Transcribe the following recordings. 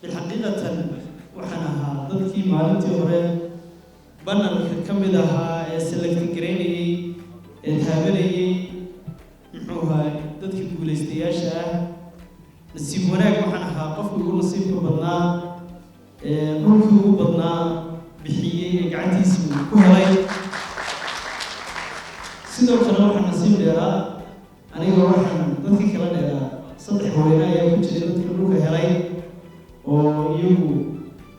Bilxaqiiqatan, waxaan ahaa dadkii maalintii hore panelka ka mid ahaa ee select garaynayey ee taabanayey, muxuu ahaa, dadkii guulaystayaasha ah. Nasiib wanaag, waxaan ahaa qofkii ugu nasiibka badnaa ee dhulkii ugu badnaa bixiyey ee gacantiisa uu ku helay. Sidoo kale waxaan nasiib dheeraa aniga, waxaan dadkii kala dheeraa saddex haweeney ayaa ku jiray dadkii dhulka helay oo iyagu,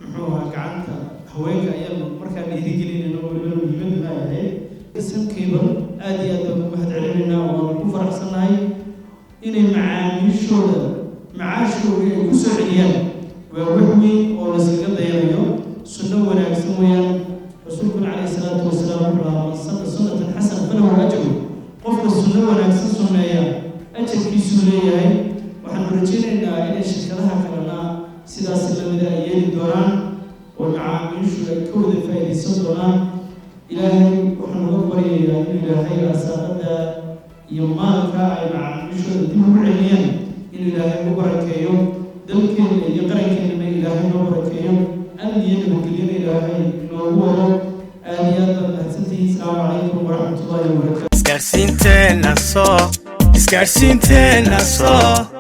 muxuu ahaa, gacanta haweenka ayaan markaa dhiirigelinayno. Welibana muhiimaduna ay ahayd Somcable. Aad iyo aad baan ugu mahad celinaynaa, waanu ku faraxsannahay inay macaamiishooda macaashooda ay ku soo celiyaan. Waa wax weyn oo layskaga dayanayo, sunno wanaagsan weeyaan. Rasuulkuna calayhi salaatu wasalaam wuxuu lahaa: "Man sanna sunnatan xasana falahu ajru." Qofka sunno wanaagsan sunneeya ajarkiisuu leeyahay. Waxaanu rajaynaynaa inay shirkadaha kalena sidaas lamida ay yeeli doonaan oo macaamiishu ay ka wada faa'iidaysan doonaan. Ilaahay waxaan uga baryayaa inuu Ilaahay arsaaqada iyo maalka ay macaamiishooda dib ugu celiyaan inuu Ilaahay u barakeeyo. Dalkeenna iyo qarankeenana Ilaahay noo barakeeyo, amni iyo nabadgelyana Ilaahay noogu wado. Aad iyo aad baad mahadsantihiin. Asalaamu calaykum waraxmatullaahi wabarakaatu. Isgaarsiinteena soo, isgaarsiinteena soo.